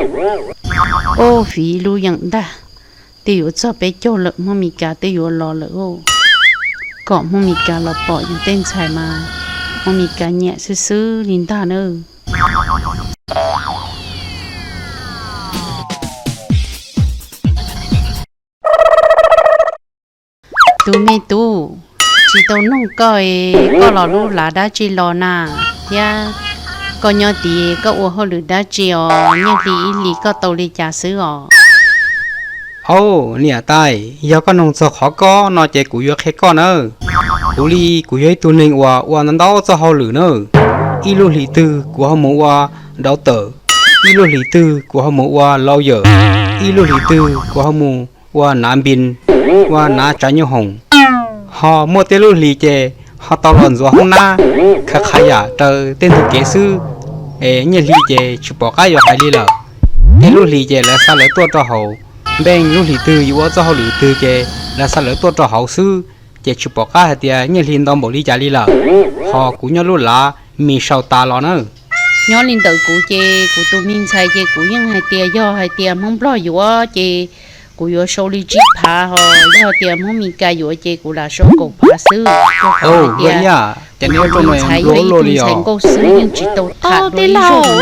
Ub, fiv ib lub yeem ntag, twb yuav txog peb caug lawm, Hmoob Mes Kas twb yuav los lawm. Kom Hmoob Mes Kas los pom yus tej ntxhais mas Hmoob Mes Kas nyiam xwb xwb li ntag na. Tus me tub, tsis tau nug koj, koj los lub lav dab tsi los na? Thiab koj nyob tid koj ua hauj lwm dab tsi os? Nyiaj hli ib hlis koj tau li cas xwb os? Au, niam tais, yog koj nug txog qhov koj no ces kuv yuav qhia koj nawb. Kuv li kuv yog ib tug neeg uas ua ntau ntau txoj hauj lwm nawb. Ib lub hlis twg kuv ho mus ua dauv tawm, ib lub hlis twg kuv ho mus ua lau yawm, ib lub hlis twg kuv ho mus ua nav npis, ua nav tsav nyuj hoom. Ho muaj tej lub hlis ces ho tau los ntxuav hoob nab, khav qha yam raws tej ntug kev xwb, es nyiaj hli ces tsis pom qab yuav hais li lawm. Tej lub hlis ces lawv xa lawv tuaj rau hauv, npeej lub hlis twg yuav ua txoj hauj lwm twg ces lawv xa lawv tuaj rau hauv xwb, ces tsis pom qab hais tias nyiaj hli ntau npaum li cas li lawm. Ho kuv nyob lub lav mis sau tas los na. Nyob li ntawd kuv ces kuv tus me ntxhais ces kuv yeej hais tias yog hais tias Hmoob Nplog yuav ces kuv yuav sau li tsib phav, ho yog tias Hmoob Mes Kas yuav ces kuv lam sau kaum phav xwb. Ua ib yam, cas neb tus me ntxhais yog ib tug ntxhais nkauj xwb yeej tsis tau tham dua ib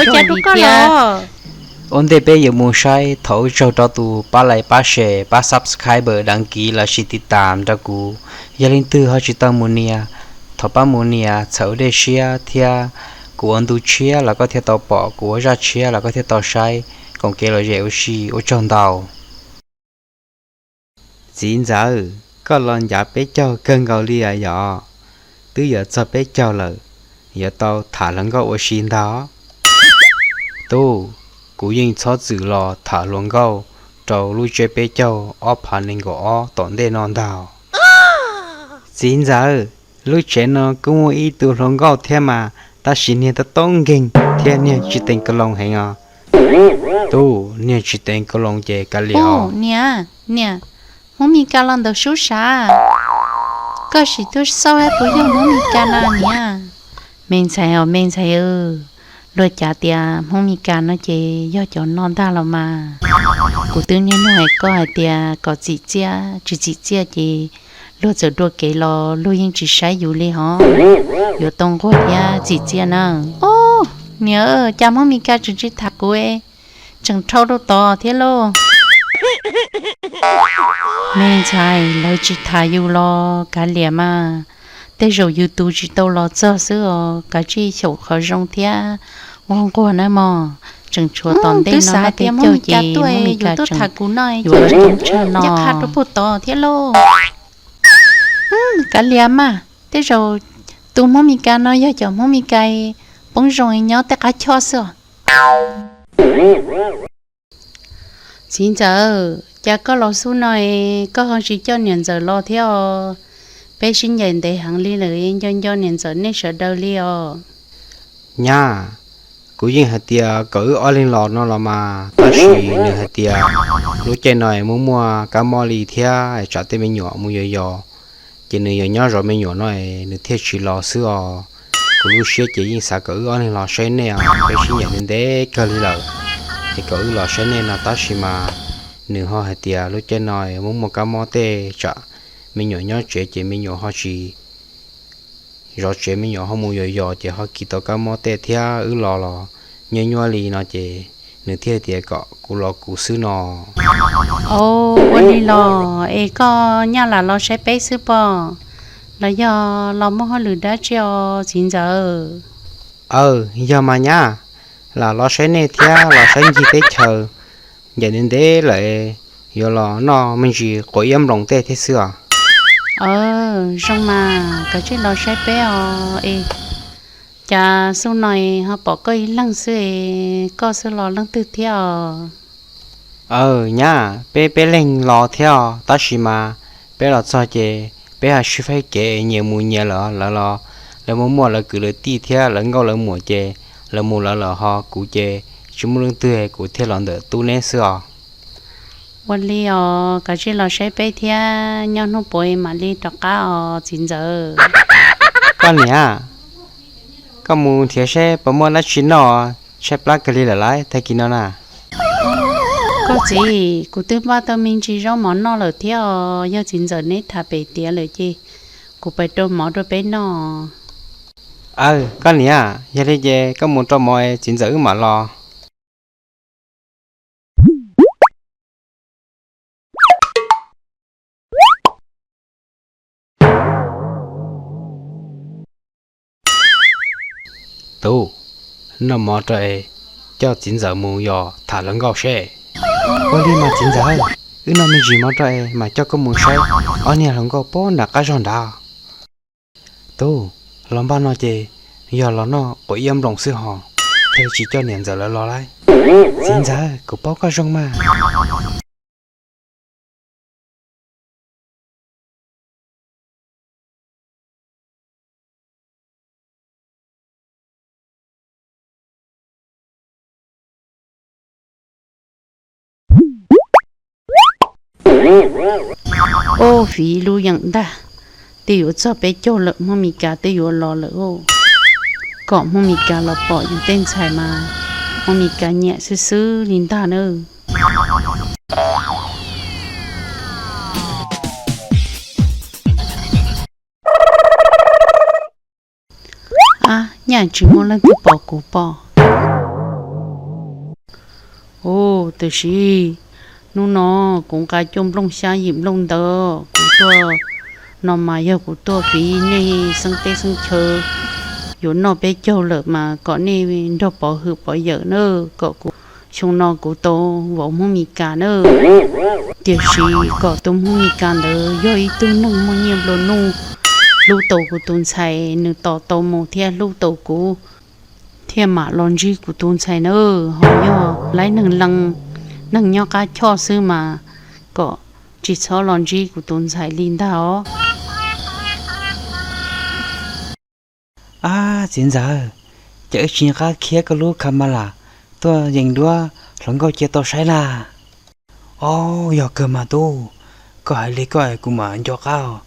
zaug li thiab. Ua ntej peb yuav mus saib, thov ua tsaug rau tus pab like, pab share, pab subscribe, đăng ký lossis tiv tam rau kuv. Yog leej twg ho tsis tau mus nias, thov pab mus nias txhawm ua dej siab thiab kuv ua ntu tshiab los koj thiaj tau pom, kuv ua zaj tshiab los koj thiaj tau saib. Koom kev lom zem ua si, ua tsaug ntau. Txiv ntxawm, koj los ncav peb caug kawg nkaus li as yom? Twb yuav txog peb caug lawm, yuav tau tham hluas nkauj ua si ntag. Tub, kuv yeej txhob txwm los tham hluas nkauj rau lub tsiab peb caug ob phav nees nkaum ob tom ntej no ntag. Txiv ntxawm, lub tsev no kuj muaj ib tug hluas nkauj thiab mas, tab sis niag toob toob nkeeg thiab niag tsis teev ko loo heev os. Tub, niag tsis teev ko loo ces kav liam os. Niam, niam, Hmoob Mes Kas los ntawm sub sav, koj sim tuaj xauj puas yog Hmoob Mes Kas na niam. Me ntxhais os me ntxhais, luag cav tias Hmoob Mes Kas no ces yog cov no ntag los mas. Kuv twb niaj hnub hais koj hais tias kom txim txiaj, tsis txim txiaj ces luag txawm dua kev los luag yeej tsis saib yus li hos. Yuav tau nquag thiab txim txiaj na. Ub, niam, cas Hmoob Mes Kas tseem tsis tham kuv, tseem dhau rau tod thiab lauj. Me ntxhais, lawv tsis tham yus los kav liam mas, tej zaum yus tus tsis tau los txog xwb os, kav tsij xyaum qhov zoo thiab nquag nquag nawb mog, tseem tshuav tom ntej no peb caug ces Hmoob Mes Kas tuaj, yus tuaj tham kuv no yuav los tshaj no. Thiab lauj. Kav liam mas, tej zaum tus Hmoob Mes Kas no yog cov Hmoob Mes Kas poob zoo nyob tej qab choj xwb os. Txiv ntxawm, cas koj los xub no es koj ho tsis coj niam ntxawm los thiab os? Peb sib ncaim ntev heev li lawm, nco nco niam ntxawm nej sawv daws li os. Nyab, kuv yeej hais tias kom wb ob leeg los no los mas, tab sis nws hais tias lub caij no es muaj muaj kab mob li thiab tsam tej me nyuam mus yos yos, ces nws yuav nyob zov me nyuam no es nws thiaj tsis los xwb os. Kuv lub siab ces yeej xav kom wb ob leeg los saib nej os, peb sib ncaim ntev ntev kawg li lawm, es kom wb los saib nej no tab sis mas nws ho hais tias lub caij no es muaj muaj kab mob tej tsam me nyuam nyob tsev ces me nyuam ho tsis zov tsev, me nyuam ho mus yos yos ces ho kis tau kab mob tej thiab wb los los nyuaj nyuaj li no ces nws thiaj tias kom kuv los kuv xwb no. Au, ua li los es koj nyaj lam los saib peb xwb pob, los yog los muaj hauj lwm dab tsi os txiv ntxawm? Aw, yog mas nyab, lam los saib nej thiab los saib ncig teb chaws, ncaim ntev ntev lawm, yuav los noj me ntsis quav iab nploos tej thiab xwb os. Aw, zoo mas, kav tsij los saib peb os. Es cas xub no es ho pom koj ib leeg xwb es koj xwb los leej twg thiab os? Aw nyab, peb peb leeg los thiab os, tab sis mas peb los txog ces peb ho sib faib kev nyias mus nyias lawm, lawv los lawv muaj muaj lawv kwv lawv tij thiab lawv nkauj lawv muam ces lawv mus lawv lawm, ho kuv ces tsis muaj leej twg, kuv thiaj los ntawm tub neb xwb os. Ua li os, kav tsij los saib peb thiab, nyob hnub puav mam li rov qab os txiv ntxawm. Koj niam, koj mus nrhiav seb puas muaj dab tsi noj, tshaib plab kawg li lawm lauj tag kis no na. Koj txiv, kuv twb npaj tau me ntsis zaub mov noj lawm thiab os. Yog txiv ntxawm neb tham pem tiav lawm ces kuv pais rau mov rau peb noj. Aw, koj niam, yog li ces koj mus rau mov es txiv ntxawm wb mam los. Tub, noj mov rau es coj txiv ntxawm mus yos tham hluas nkauj seb. Ua li mas txiv ntxawm, wb noj me ntsis mov rau es mam coj koj mus saib ob niag hluas nkauj puag nram qab zog nrad. Tub, los npaj no ces yog los noj quav iab nploos xwb hos, thiaj tsis coj niam ntxawm lawv los lauj. Txiv ntxawm, kuv paub koj zoo mas. Ub, fiv lub yeem ntag, twb yuav txog peb caug lawm, Hmoob Mes Kas twb yuav los lawm. Kom Hmoob Mes Kas los pom yus tej ntxhais mas Hmoob Mes Kas nyiam xwb xwb li ntag nawb. Ab, nyaj tsis muaj leej twg pom kuv pom. Ub, tiam sis hnub no kuv nqa cuaj nplooj xyab yim nplooj ntawd kuv tuaj no mas yog kuv tuaj fiv nej xeeb teb xeeb chaw. Yuav noj peb caug lawm mas kom nej nrog pov hwm pov yawm na, kom kuv, xyoo no kuv tau vauv Hmoob Mes Kas na. Tiam sis kom tus Hmoob Mes Kas ntawd yog ib tug neeg muaj nyiaj nplua nuj, hlub tau kuv tus ntxhais, nws tos tau mus thiab hlub tau kuv, thiaj mam los ntsib kuv tus ntxhais na. Ho yog laib neeg lees, neeg nyob qab choj xwb mas kom tsis txhob los ntsib kuv tus ntxhais li ntag os. Ab, txiv ntxawm, cas wb tsis nco qab khiab koj lub camera tuaj yees duab hluas nkauj cia tau saib laj? Ob, yog kawg mas tub, koj hais li koj es kuv mam nco qab os.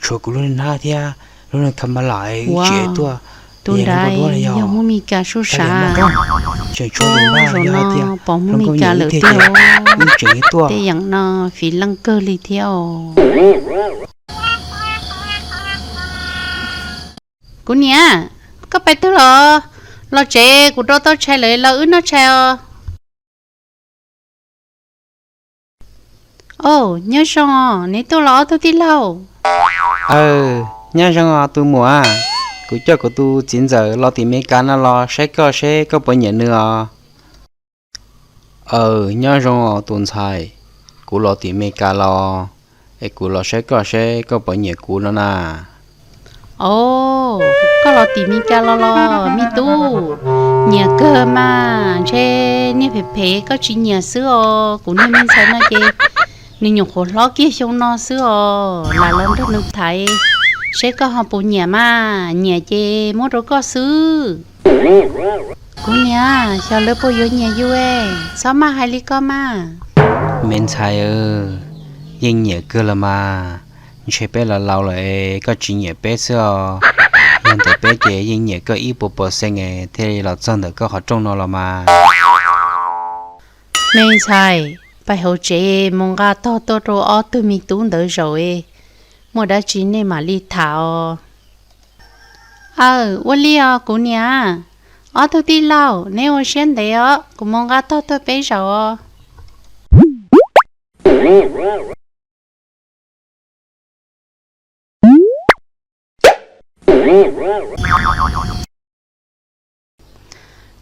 Tshuav kuv lub hnab thiab lub camera es wb tsis tuaj yees duab li. Yog Hmoob Mes Kas sub sav. Tseem tshuav tus npaj, yog hais tias hluas nkauj nyiam wb tiag ces wb tseem tuaj. Tej yeem no fiv leej kawg li thiab os. Kuv niam, koj pais twg los? Los tsev, kuv rau tau tshais lawm, los wb noj tshais os. Au, nyob zoo os, neb tuaj los ob tug tij laug? Aw, nyob zoo os tus muam, kuv coj kuv tus txiv ntxawm los tim Mes Kas no los saib koj seb koj puas nyiam nws os. Aw, nyob zoo os tus ntxhais, kuv los tim Mes Kas los, es kuv los saib koj seb koj puas nyiam kuv no na. Au, koj los tim Mes Kas los los me tub? Nyiam kawg mas, ntshe niag phem phem koj tsis nyiam xwb os. Kuv niag me ntxhais no ces nws nyuam qhuav hlob kiag xyoo no xwb os, lam los nrog nws tham seb koj ho puas nyiam mas, nyiam ces muab rau koj xwb. Kuv niam, xyov lawv puas yuav nyiam yus, txhob maj hais li koj mas. Me ntxhais, yeej nyiam kawg los mas, ntshe peb los laus lawm es koj tsis nyiam peb xwb os. Yog ntawm peb ces yeej nyiam koj ib puas puas xees es thiaj li los txog ntawm koj qhov rooj no los mas. Me ntxhais, pais hauv tsev mus nqa tog tuaj rau ob tug me tub ntawd zaum es muaj dab tsi nej mam li tham os. Aw, ua li os kuv niam. Ob tug tij laug, neb ua siab ntev os, kuv mus nqa tog tuaj peb zaum os.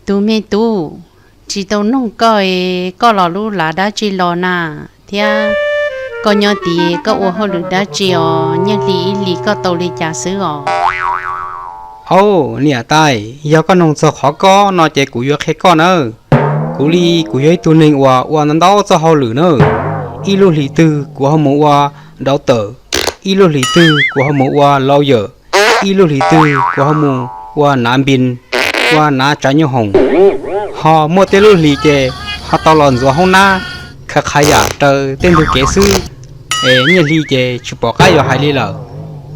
Tus me tub, tsis tau noog koj es koj los lub lav dab tsi los na, thiab koj nyob tid koj ua hauj lwm dab tsi os, nyiaj hli ib hlis koj tau li cas xwb os? Au, niam tais, yog koj noog txog qhov koj no ces kuv yuav qhia koj nawb. Kuv li kuv yog ib tug neeg uas ua ntau txoj hauj lwm nawb. Ib lub hlis twg kuv ho mus ua dauv tawm, ib lub hlis twg kuv ho mus ua lau yawm, ib lub hlis twg kuv ho mus ua nav npis, ua nav tsav nyoob hoom. Ho muaj tej lub hlis ces ho tau los ntxuav hoob nab, khaws qhov yam raws tej ntug kev xwb, es nyiaj hli ces tsis pom qab yuav hais li lawm.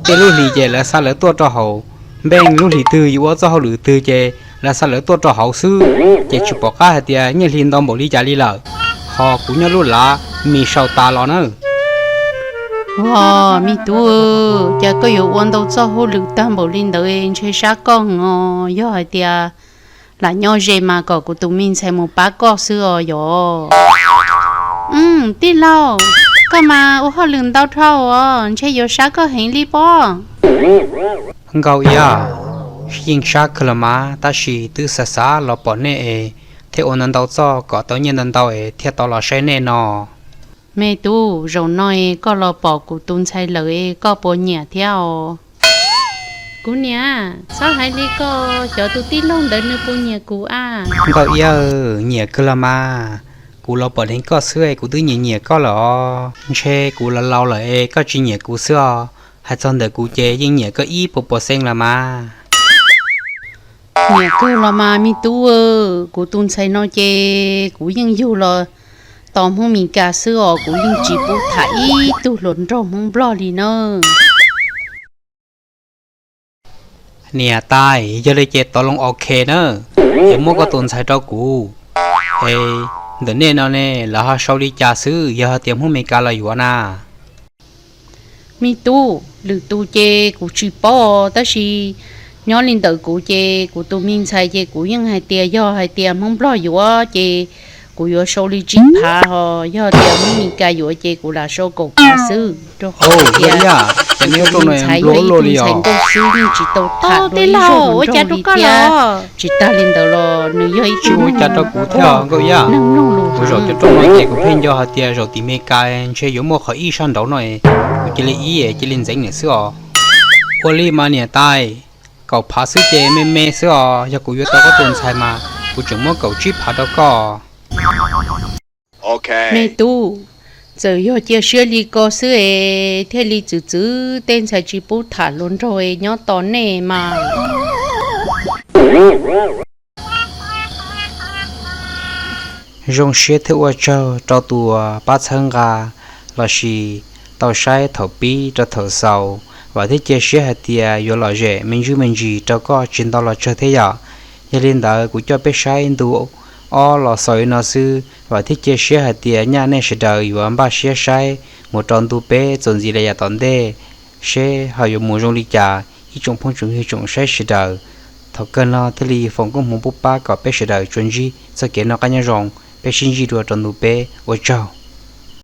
Tej lub hlis ces lawv xa lawv tuaj rau hauv, npeej lub hlis twg yuav ua txoj hauj lwm twg ces lawv xa lawv tuaj rau hauv xwb, ces tsis pom qab hais tias nyiaj hli ntau npaum li cas li lawm. Ho kuv nyob lub lav mis sau tas los na. Ua, me tub, cas koj yuav ua ntau txoj hauj lwm tag npaum li ntawd ntshe sab koj os. Yog hais tias lam nyob ze mas kom kuv tus me ntxhais mus pab koj xwb os yog. Tij laug, koj mas ua hauj lwm ntau dhau os, ntshe yuav sab koj heev li pob. Nkauj Iab, yeej sab kawg los mas, tab sis twb xav xav los pom nej es thiaj ua ntau ntau txoj kom tau nyiaj ntau ntau es thiaj tau los saib nej no. Me tub, zaum no es koj los pom kuv tus ntxhais lawm es koj puas nyiam thiab os? Kuv niam, txhob hais li ko, xyov tus tij laug ntawd nws puas nyiam kuv a. Nkauj Iab, nyiam kawg los mas, kuv los pom dheev koj xwb es kuv twb nyiam nyiam koj lawm os. Ntshe kuv los laus lawm es koj tsis nyiam kuv xwb os, hais txog ntawm kuv ces yeej nyiam koj ib puas puas xees los mas. Nyiam kawg los mas me tub, kuv tus ntxhais no ces kuv yeej yug los tos Hmoob Mes Kas xwb os, kuv yeej tsis pub tham ib tug hluas nraug Hmoob Nplog li na. Niam tais, yog li ces tau loo ok na, yuav muab koj tus ntxhais rau kuv. Es ntawm nej no ne, lawv ho sau li cas xwb, yog hais tias Hmoob Mes Kas los yuav na? Me tub, lwm tus ces kuv tsis paub, tab sis nyob li ntawm kuv ces kuv tus me ntxhais ces kuv yeej hais tias yog hais tias Hmoob Nplog yuav ces kuv yuav sau li tsib phav, ho yog tias Hmoob Mes Kas yuav ces kuv lam sau kaum phav xwb. Rau qhov tias kuv tus me ntxhais yog ib tug ntxhais nkauj xwb, yeej tsis tau tham dua ib zaug hluas nraug li thiab. Tsis tag li ntawd los nws yog ib tug neeg mloog lus heev. Kuv zaum cov rooj no ces kuv pheej nco hais tias zaum tim Mes Kas ntshe yuav muaj qhov ib sab nraud no, kuv cia li ib cia li ntxeev niam xwb os. Ua li mas niam tais, kaum phav xwb ces me me xwb os, yog kuv yuav tau koj tus ntxhais mas kuv tseem muab kaum tsib phav rau koj. Me tub, txawm yog cia siab li ko xwb es thiaj li txwv txwv tej ntxhais tsis pub tham hluas nraug es nyob tos nej mas. Zoo siab thiab ua tsaug rau tus uas pab txhawb nqa lossis tau saib thaum pib rau thaum xaus, vam thiab cia siab hais tias yuav lom zem me ntsuj me ntsis rau koj tsis ntau los tsawg thiab yom. Yog li ntawd kuv coj peb saib ntu ob los xaus li no xwb, vam thiab cia siab hais tias nyaj nej sawv daws yuav npaj siab saib mus rau ntu peb txuas ntxiv li yam tom ntej, seb ho yuav mus zoo li cas. Ib tsoom phooj tsoom ywg tsoom saib sawv daws, thaum kawg no thiaj li foom koob hmoov pub pab kom peb sawv daws tsuas ntsib txoj kev noj qab nyob zoo. Peb sib ntsib dua rau ntu peb, ua tsaug.